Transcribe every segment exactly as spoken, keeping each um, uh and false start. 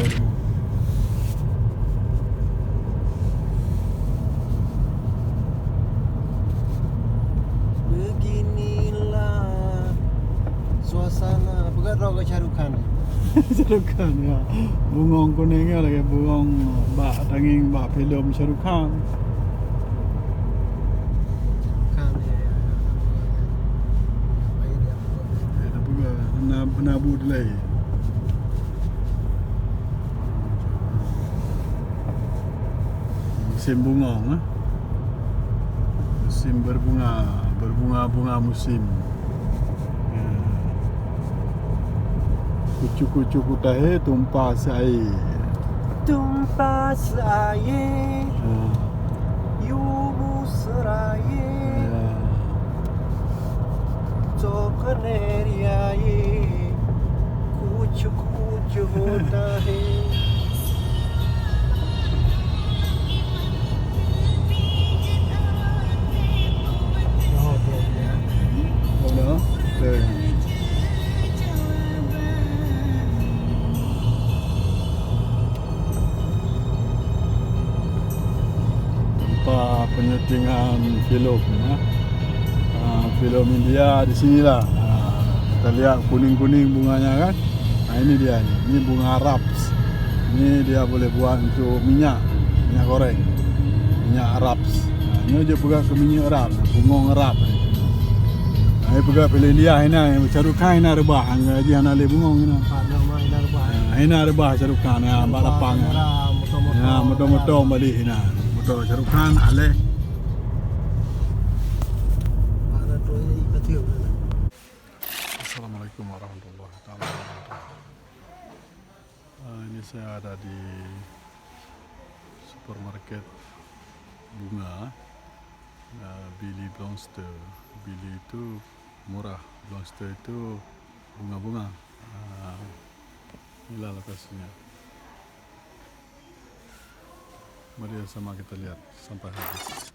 Beginilah suasana. Peugah droe keu Shah Rukh Khan. Shah Rukh Khan, ya. Bungong kunéng nyoe lagèe bungong bak tangieng bak filem Shah Rukh Khan. Shah Rukh Khan, ya, ya. Ya, tapi na, na bu dilai. Musim bungong, eh. Musim berbunga, berbunga-bunga musim. Ya. Kucu-kucu kutahe tumpah seuaye. Tumpah seuaye. Ya. Yubu seuaye. Ya. Cok neri aye. Kucu-kucu kutahe. Tempat penyutingan filem, ya. Ah, filem India di sinilah. Ah, kita lihat kuning-kuning bunganya, kan? Nah, ini dia ni. Ini bunga raps. Ni dia boleh buat untuk minyak, minyak goreng. Minyak raps. Ha, nyoe je peugah keu minyak rap, bungong rap. Ha, nyoe peugah filem India hina, Shah Rukh Khan hina reubah, hana jih hana lé bungong hina. Ha, hina reubah Shah Rukh Khan, ha, bak lapang. Ha, moto-moto balik hina. Moto Shah Rukh Khan, aleh. Assalamualaikum warahmatullahi taala wabarakatuh. Ah, ini saya ada di supermarket bunga, ah, Billy Blomster. Billy itu murah, Blomster itu bunga-bunga. Ah, inilah lokasinya. Mari sama kita lihat sampai habis.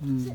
Hmm.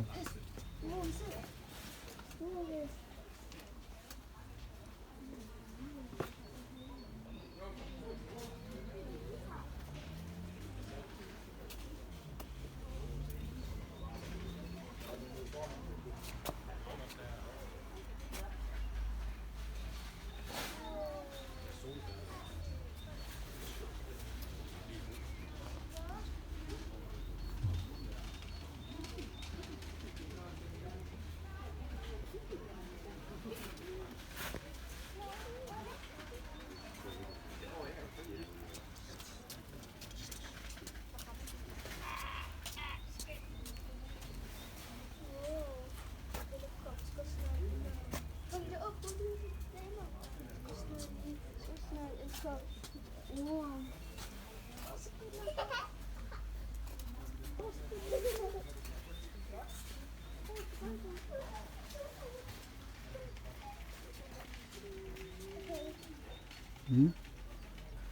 Hmm?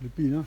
Leupie na.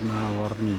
Warna-warni.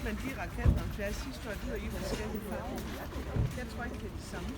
Dann die Raketen und vielleicht siehst du halt wieder, wie das Geld fahren. Jetzt war ich jetzt zusammen.